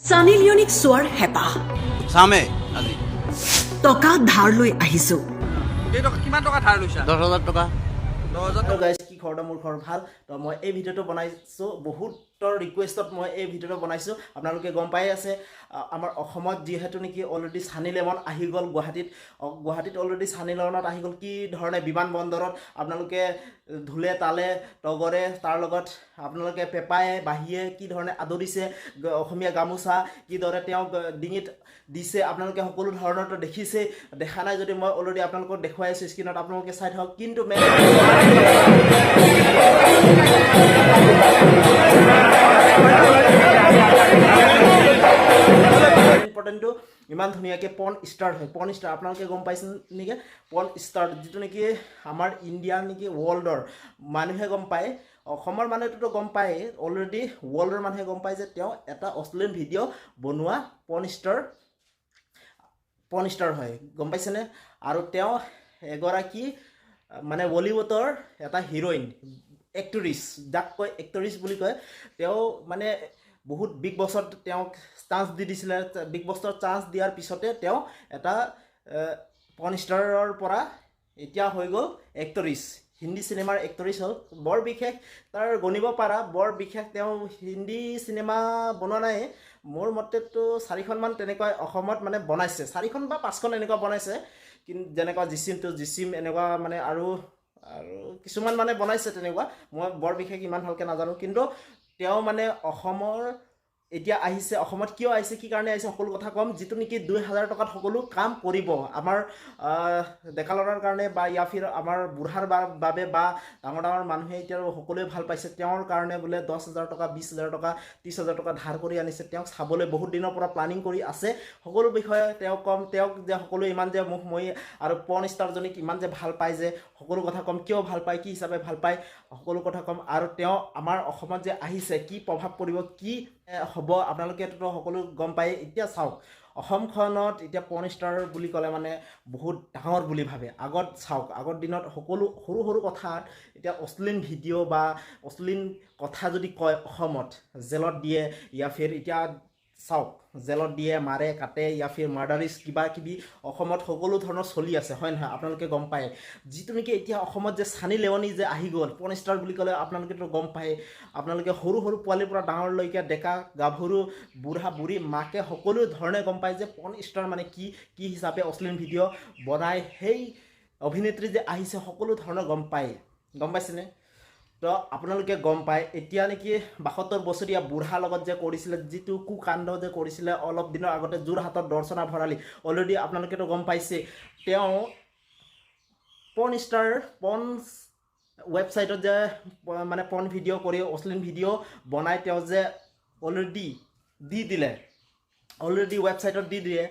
ছানী লিয়নিক চোৱাৰ হেঁপাহ। চামে আজি। টকা ধাৰ লৈ আহিছো। কেইটকা, কিমান টকা ধাৰ লৈছা? 10,000 টকা। 10,000। হেল্ল' গাইজ, কি খবৰ? মোৰ খবৰ ভাল। তো মই এই ভিডিঅ'টো বনাইছোঁ, বহুতৰ ৰিকুৱেষ্টত মই এই ভিডিঅ'টো বনাইছোঁ। আপোনালোকে গম পাই আছে, আমাৰ অসমত যিহেতু নেকি অলৰেডি ছানী লেমন আহি গ'ল গুৱাহাটীত। গুৱাহাটীত অলৰেডি ছানী লেমনত আহি গ'ল। কি ধৰণে বিমান বন্দৰত আপোনালোকে ঢোলে, তালে, টগৰে, তাৰ লগত আপোনালোকে পেঁপায়ে, বাঁহীয়ে কি ধৰণে আদৰিছে, অসমীয়া গামোচা কিদৰে তেওঁক ডিঙিত দিছে, আপোনালোকে সকলো ধৰণৰতো দেখিছে। দেখা নাই যদি মই অলৰেডি আপোনালোকক দেখুৱাই আছোঁ স্ক্ৰীণত, আপোনালোকে চাই থাকক। কিন্তু মেইন ইম্পৰ্টেণ্টটো ইমান ধুনীয়াকৈ পৰ্ণ ষ্টাৰ হয়। পৰ্ণ ষ্টাৰ আপোনালোকে গম পাইছে নেকি? পৰ্ণ ষ্টাৰ যিটো নেকি আমাৰ ইণ্ডিয়া নেকি ৱৰ্ল্ডৰ মানুহে গম পায়, অসমৰ মানুহেতো গম পায়, অলৰেডি ৱৰ্ল্ডৰ মানুহে গম পায় যে তেওঁ এটা অশ্লীল ভিডিঅ' বনোৱা পৰ্ণ ষ্টাৰ হয়, গম পাইছেনে? আৰু তেওঁ এগৰাকী মানে বলিউডৰ এটা হিৰইন, এক্টৰিছ, যাক কয় এক্টৰিছ বুলি কয়। তেওঁ মানে বহুত বিগ বছত তেওঁক চান্স দি দিছিলে। বিগ বছৰ চান্স দিয়াৰ পিছতে তেওঁ এটা পৰ্ণ ষ্টাৰৰ পৰা এতিয়া হৈ গ'ল এক্টৰিছ, হিন্দী চিনেমাৰ এক্টৰিছ হ'ল। বৰ বিশেষ তাৰ গণিব পাৰা, বৰ বিশেষ তেওঁ হিন্দী চিনেমা বনোৱা নাই। মোৰ মতেতো চাৰিখনমান তেনেকুৱা অসমত মানে বনাইছে, চাৰিখন বা পাঁচখন এনেকুৱা বনাইছে। কিন্তু যেনেকুৱা জিচিম টু জিচিম এনেকুৱা মানে আৰু আৰু কিছুমান মানে বনাইছে তেনেকুৱা, মই বৰ বিশেষ ইমান ভালকৈ নাজানো। কিন্তু তেওঁ মানে অসমৰ এতিয়া আহিছে, অসমত কিয় আহিছে, কি কাৰণে আহিছে, সকলো কথা ক'ম। যিটো নেকি 2000 টকাত সকলো কাম কৰিব আমাৰ ডেকা ল'ৰাৰ কাৰণে বা ইয়া ফিৰ আমাৰ বুঢ়াৰ বাবে বা ডাঙৰ ডাঙৰ মানুহে এতিয়া সকলোৱে ভাল পাইছে তেওঁৰ কাৰণে। বোলে 10,000 টকা, 20,000 টকা, 30,000 টকা ধাৰ কৰি আনিছে তেওঁক চাবলৈ, বহুত দিনৰ পৰা প্লানিং কৰি আছে। সকলো বিষয়ে তেওঁক ক'ম, তেওঁক যে সকলোৱে ইমান যে মোক মই আৰু পৰ্ণ ষ্টাৰজনীক ইমান যে ভাল পায় যে, সকলো কথা ক'ম, কিয় ভাল পায়, কি হিচাপে ভাল পায়, সকলো কথা ক'ম। আৰু তেওঁ আমাৰ অসমত যে আহিছে, কি প্ৰভাৱ পৰিব, কি হ'ব, আপোনালোকেতো সকলো গম পায়। এতিয়া চাওক, অসমখনত এতিয়া পৰ্ণ ষ্টাৰ বুলি ক'লে মানে বহুত ডাঙৰ বুলি ভাবে। আগত চাওক, আগৰ দিনত সকলো সৰু সৰু কথাত এতিয়া অশ্লীল ভিডিঅ' বা অশ্লীল কথা যদি কয়, অসমত জেলত দিয়ে। ইয়া ফিৰ এতিয়া চাওক, জেলত দিয়ে, মাৰে, কাটে, ইয়া ফিৰ মাৰ্ডাৰিছ, কিবা কিবি অসমত সকলো ধৰণৰ চলি আছে, হয় নহয়? আপোনালোকে গম পায়। যিটো নেকি এতিয়া অসমত যে ছানী লেৱনী যে আহি গ'ল, পৰ্ণ ষ্টাৰ বুলি ক'লে আপোনালোকেতো গম পায়। আপোনালোকে সৰু সৰু পোৱালিৰ পৰা ডাঙৰলৈকে, ডেকা গাভৰু, বুঢ়া বুঢ়ী, মাকে সকলো ধৰণে গম পায় যে পৰ্ণ ষ্টাৰ মানে কি, কি হিচাপে অশ্লীল ভিডিঅ' বনায়। সেই অভিনেত্ৰী যে আহিছে, সকলো ধৰণৰ গম পায়, গম পাইছেনে? তো আপোনালোকে গম পায়, এতিয়া নেকি 72 বছৰীয়া বুঢ়াৰ লগত যে কৰিছিলে, যিটো কুকাণ্ড যে কৰিছিলে অলপ দিনৰ আগতে যোৰহাটত দৰ্শনা ভৰালী, অলৰেডি আপোনালোকেতো গম পাইছে। তেওঁ পৰ্ণ ষ্টাৰ, পৰ্ণ ৱেবছাইটত যে মানে পৰ্ণ ভিডিঅ' কৰি, অশ্লীল ভিডিঅ' বনাই তেওঁ যে অলৰেডি দি দিলে, অলৰেডি ৱেবছাইটত দি দিয়ে।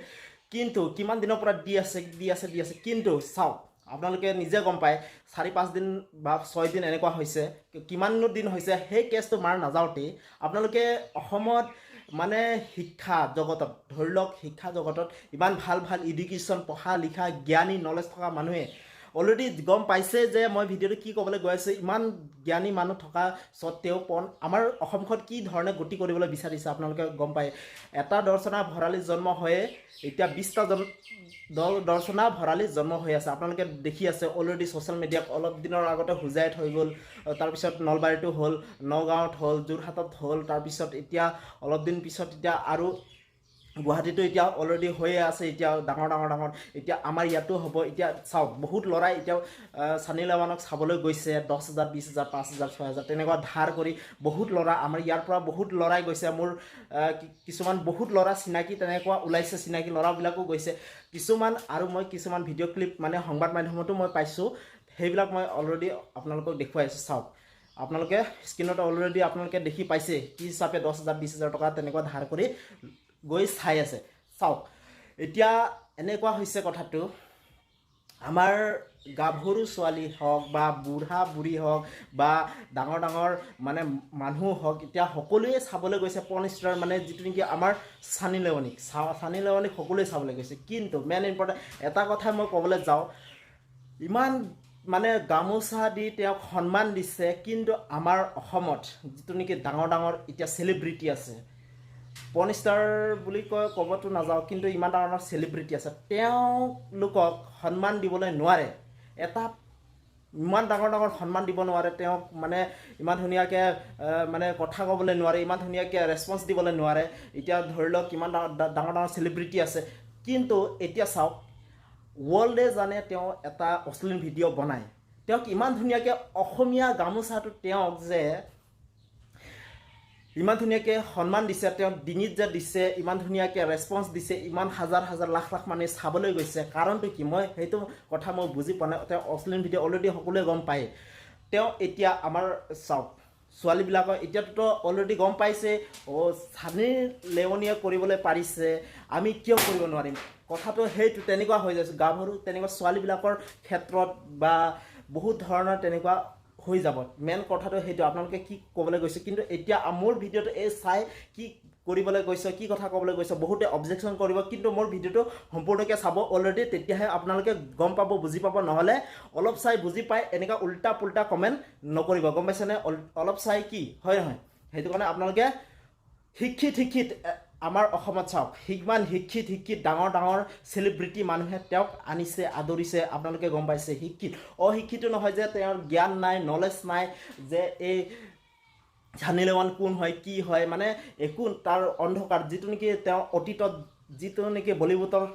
কিন্তু কিমান দিনৰ পৰা দি আছে, দি আছে, দি আছে। কিন্তু চাওক, আপোনালোকে নিজে গম পায়, 4-5 দিন বা 6 দিন এনেকুৱা হৈছে, কিমাননো দিন হৈছে সেই কেছটো মাৰ নাযাওঁতেই। আপোনালোকে অসমত মানে শিক্ষা জগতত ধৰি লওক, শিক্ষা জগতত ইমান ভাল ভাল এডুকেশ্যন, পঢ়া লিখা, জ্ঞানী, নলেজ থকা মানুহে অলৰেডি গম পাইছে যে মই ভিডিঅ'টো কি ক'বলৈ গৈ আছোঁ। ইমান জ্ঞানী মানুহ থকা স্বত্তেও পণ আমাৰ অসমখন কি ধৰণে গতি কৰিবলৈ বিচাৰিছে, আপোনালোকে গম পায়। এটা দৰ্শনা ভৰালী জন্ম হৈয়ে এতিয়া 20টা দৰ্শনা ভৰালী জন্ম হৈ আছে, আপোনালোকে দেখি আছে অলৰেডি ছ'চিয়েল মিডিয়াত। অলপ দিনৰ আগতে হোজাইত হৈ গ'ল, তাৰপিছত নলবাৰীতো হ'ল, নগাঁৱত হ'ল, যোৰহাটত হ'ল, তাৰপিছত এতিয়া অলপ দিন পিছত এতিয়া আৰু গুৱাহাটীতো এতিয়া অলৰেডি হৈয়ে আছে। এতিয়া ডাঙৰ ডাঙৰ ডাঙৰ এতিয়া আমাৰ ইয়াতো হ'ব। এতিয়া চাওক, বহুত ল'ৰাই এতিয়া ছানী লেৱানক চাবলৈ গৈছে। 10,000, 20,000, 5,000, 6,000 তেনেকুৱা ধাৰ কৰি বহুত ল'ৰা, আমাৰ ইয়াৰ পৰা বহুত ল'ৰাই গৈছে। মোৰ কিছুমান বহুত ল'ৰা চিনাকি তেনেকুৱা ওলাইছে, চিনাকি ল'ৰাবিলাকো গৈছে কিছুমান। আৰু মই কিছুমান ভিডিঅ' ক্লিপ মানে সংবাদ মাধ্যমতো মই পাইছোঁ, সেইবিলাক মই অলৰেডি আপোনালোকক দেখুৱাই আছোঁ। চাওক আপোনালোকে স্ক্ৰীণত অলৰেডি আপোনালোকে দেখি পাইছে কি হিচাপে 10,000, 20,000 টকা তেনেকুৱা ধাৰ কৰি গৈ চাই আছে। চাওক, এতিয়া এনেকুৱা হৈছে কথাটো, আমাৰ গাভৰু ছোৱালী হওক বা বুঢ়া বুঢ়ী হওক বা ডাঙৰ ডাঙৰ মানে মানুহ হওক, এতিয়া সকলোৱে চাবলৈ গৈছে পৰ্ণ ষ্টাৰ মানে যিটো নেকি আমাৰ ছানী লেৱনীক, ছানী লেৱনীক সকলোৱে চাবলৈ গৈছে। কিন্তু মেইন ইম্পৰ্টেণ্ট এটা কথা মই ক'বলৈ যাওঁ, ইমান মানে গামোচা দি তেওঁক সন্মান দিছে, কিন্তু আমাৰ অসমত যিটো নেকি ডাঙৰ ডাঙৰ এতিয়া চেলিব্ৰিটি আছে পৰ্ণ ষ্টাৰ বুলি কয় ক'বতো নাযাওঁ, কিন্তু ইমান ডাঙৰ ডাঙৰ চেলিব্ৰিটি আছে, তেওঁলোকক সন্মান দিবলৈ নোৱাৰে। এটা ইমান ডাঙৰ ডাঙৰ সন্মান দিব নোৱাৰে তেওঁক, মানে ইমান ধুনীয়াকৈ মানে কথা ক'বলৈ নোৱাৰে, ইমান ধুনীয়াকৈ ৰেচপন্স দিবলৈ নোৱাৰে। এতিয়া ধৰি লওক কিমান ডাঙৰ ডাঙৰ ডাঙৰ চেলিব্ৰিটি আছে, কিন্তু এতিয়া চাওক, ৱৰ্ল্ডে জানে তেওঁ এটা অশ্লীল ভিডিঅ' বনায়। তেওঁক ইমান ধুনীয়াকৈ অসমীয়া গামোচাটো তেওঁক যে ইমান ধুনীয়াকৈ সন্মান দিছে, তেওঁক ডিঙিত যে দিছে, ইমান ধুনীয়াকৈ ৰেচপন্স দিছে, ইমান হাজাৰ হাজাৰ লাখ লাখ মানুহে চাবলৈ গৈছে, কাৰণটো কি? মই সেইটো কথা মই বুজি পোৱা নাই। তেওঁ অশ্লীল ভিডিঅ' অলৰেডি সকলোৱে গম পায়। তেওঁ এতিয়া আমাৰ চাওক, ছোৱালীবিলাকৰ এতিয়াতো অলৰেডি গম পাইছে, অ' ছানী লেৱনীয়ে কৰিবলৈ পাৰিছে, আমি কিয় কৰিব নোৱাৰিম? কথাটো সেইটো তেনেকুৱা হৈ যাইছে। গাভৰু তেনেকুৱা ছোৱালীবিলাকৰ ক্ষেত্ৰত বা বহুত ধৰণৰ তেনেকুৱা হৈ যাব। মেইন কথাটো সেইটো, আপোনালোকে কি ক'বলৈ গৈছে। কিন্তু এতিয়া মোৰ ভিডিঅ'টো এই চাই কি কৰিবলৈ গৈছে, কি কথা ক'বলৈ গৈছে, বহুতে অবজেকশ্যন কৰিব। কিন্তু মোৰ ভিডিঅ'টো সম্পূৰ্ণকৈ চাব অলৰেডি, তেতিয়াহে আপোনালোকে গম পাব, বুজি পাব। নহ'লে অলপ চাই বুজি পাই এনেকুৱা উল্টা পুল্টা কমেণ্ট নকৰিব, গম পাইছেনে? অলপ চাই কি হয় নহয়, সেইটো কাৰণে আপোনালোকে শিক্ষিত শিক্ষিত আমাৰ অসমত চাওক, সিমান শিক্ষিত শিক্ষিত ডাঙৰ ডাঙৰ চেলিব্ৰিটি মানুহে তেওঁক আনিছে, আদৰিছে, আপোনালোকে গম পাইছে। শিক্ষিত, অশিক্ষিত নহয় যে তেওঁৰ জ্ঞান নাই, নলেজ নাই যে এই ছানী লিয়ন কোন হয়, কি হয়, মানে একো তাৰ অন্ধকাৰ। যিটো নেকি তেওঁ অতীতত, যিটো নেকি বলিউডৰ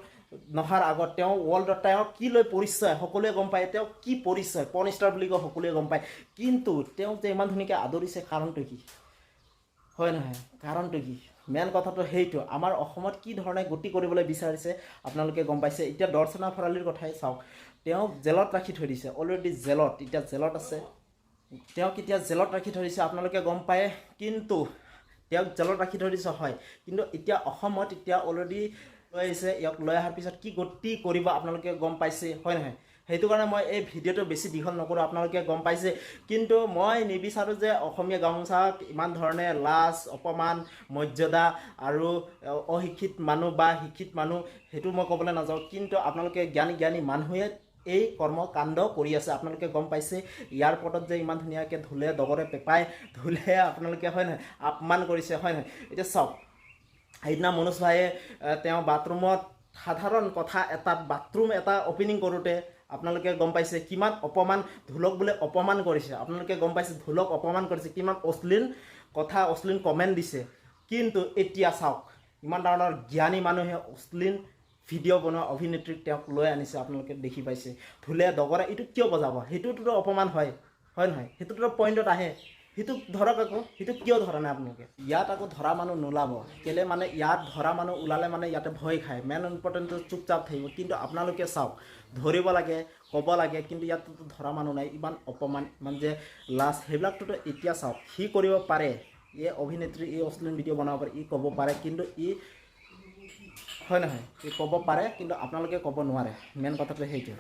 নহাৰ আগত তেওঁ ৱৰ্ল্ডত তেওঁ কি লৈ পৰিচয় সকলোৱে গম পায়। তেওঁ কি পৰিচয়, পৰ্ণ ষ্টাৰ বুলি কয়, সকলোৱে গম পায়। কিন্তু তেওঁক যে ইমান ধুনীয়াকৈ আদৰিছে, কাৰণটো কি হয় নহয়? কাৰণটো কি? মেইন কথাটো সেইটো, আমাৰ অসমত কি ধৰণে গতি কৰিবলৈ বিচাৰিছে আপোনালোকে গম পাইছে। এতিয়া দৰ্শনা ভৰালীৰ কথাই চাওক, তেওঁক জেলত ৰাখি থৈ দিছে অলৰেডি, জেলত, এতিয়া জেলত আছে। তেওঁক এতিয়া জেলত ৰাখি থৈ দিছে, আপোনালোকে গম পায়। কিন্তু তেওঁক জেলত ৰাখি থৈ দিছে হয়, কিন্তু এতিয়া অসমত এতিয়া অলৰেডি লৈ আহিছে। ইয়াক লৈ অহাৰ পিছত কি গতি কৰিব আপোনালোকে গম পাইছে, হয় নহয়? সেইটো কাৰণে মই এই ভিডিঅ'টো বেছি দীঘল নকৰোঁ, আপোনালোকে গম পাইছে। কিন্তু মই নিবিচাৰোঁ যে অসমীয়া গামোচাক ইমান ধৰণে লাজ, অপমান, মৰ্যাদা আৰু অশিক্ষিত মানুহ বা শিক্ষিত মানুহ, সেইটো মই ক'বলৈ নাযাওঁ। কিন্তু আপোনালোকে জ্ঞানী জ্ঞানী মানুহে এই কৰ্ম কাণ্ড কৰি আছে, আপোনালোকে গম পাইছে। এয়াৰপৰ্টত যে ইমান ধুনীয়াকৈ ঢোলে ডগৰে পেপাই ঢোলে, আপোনালোকে হয় নহয় অপমান কৰিছে, হয় নহয়? এতিয়া চাওক, সেইদিনা মনোজ ভাইয়ে তেওঁ বাথৰুমত সাধাৰণ কথা এটাত বাথৰুম এটা অ'পেনিং কৰোঁতে আপোনালোকে গম পাইছে কিমান অপমান, ঢোলক বোলে অপমান কৰিছে। আপোনালোকে গম পাইছে, ঢোলক অপমান কৰিছে, কিমান অশ্লীল কথা, অশ্লীল কমেণ্ট দিছে। কিন্তু এতিয়া চাওক, ইমান ডাঙৰ ডাঙৰ জ্ঞানী মানুহে অশ্লীল ভিডিঅ' বনোৱা অভিনেত্ৰীক তেওঁক লৈ আনিছে, আপোনালোকে দেখি পাইছে। ঢোলে ডগৰে এইটো কিয় বজাব? সেইটোতো অপমান হয়, হয় নহয়? সেইটোতো পইণ্টত আহে। সেইটোক ধৰক আকৌ, সেইটো কিয় ধৰা নাই আপোনালোকে? ইয়াত আকৌ ধৰা মানুহ নোলাব কেলে, মানে ইয়াত ধৰা মানুহ ওলালে মানে ইয়াতে ভয় খায়, মেইন ইম্পৰ্টেণ্টটো চুপচাপ থাকিব। কিন্তু আপোনালোকে চাওক, ধৰিব লাগে, ক'ব লাগে, কিন্তু ইয়াততো ধৰা মানুহ নাই। ইমান অপমান, ইমান যে লাজ, সেইবিলাকটোতো এতিয়া চাওক, সি কৰিব পাৰে, এই অভিনেত্ৰী, এই অশ্লীল ভিডিঅ' বনাব পাৰে, ই ক'ব পাৰে, কিন্তু ই হয় নহয়, ই ক'ব পাৰে, কিন্তু আপোনালোকে ক'ব নোৱাৰে। মেইন কথাটো সেইটো।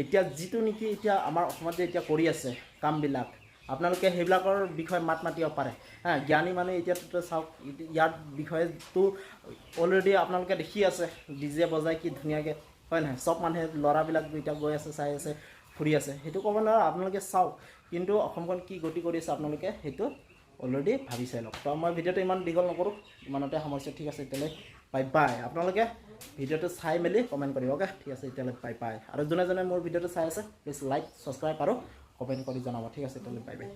এতিয়া যিটো নেকি এতিয়া আমাৰ অসমত যে এতিয়া কৰি আছে কামবিলাক, আপোনালোকে সেইবিলাকৰ বিষয়ে মাত মাতিব পাৰে। হা, জ্ঞানী মানুহ এতিয়াতো চাওক, ইয়াৰ বিষয়েতো অলৰেডি আপোনালোকে দেখি আছে, ডিজে বজাই কি ধুনীয়াকৈ, হয় নহয়? চব মানুহে ল'ৰাবিলাক এতিয়া গৈ আছে, চাই আছে, ফুৰি আছে, সেইটো ক'ব নোৱাৰে। আপোনালোকে চাওক, কিন্তু অসমখন কি গতি কৰি আছে আপোনালোকে সেইটো অলৰেডি ভাবি চাই লওক। তো মই ভিডিঅ'টো ইমান দীঘল নকৰোঁ, ইমানতে সামৰিছোঁ। ঠিক আছে, এতিয়ালৈ বাই বাই। আপোনালোকে ভিডিঅ'টো চাই মেলি কমেণ্ট কৰিব, অ'কে? ঠিক আছে, এতিয়ালৈ বাই বাই। আৰু যোনে যোনে মোৰ ভিডিঅ'টো চাই আছে, প্লিজ লাইক, ছাবস্ক্ৰাইব আৰু কমেণ্ট কৰি জনাব। ঠিক আছে, এতিয়ালৈ বাই বাই।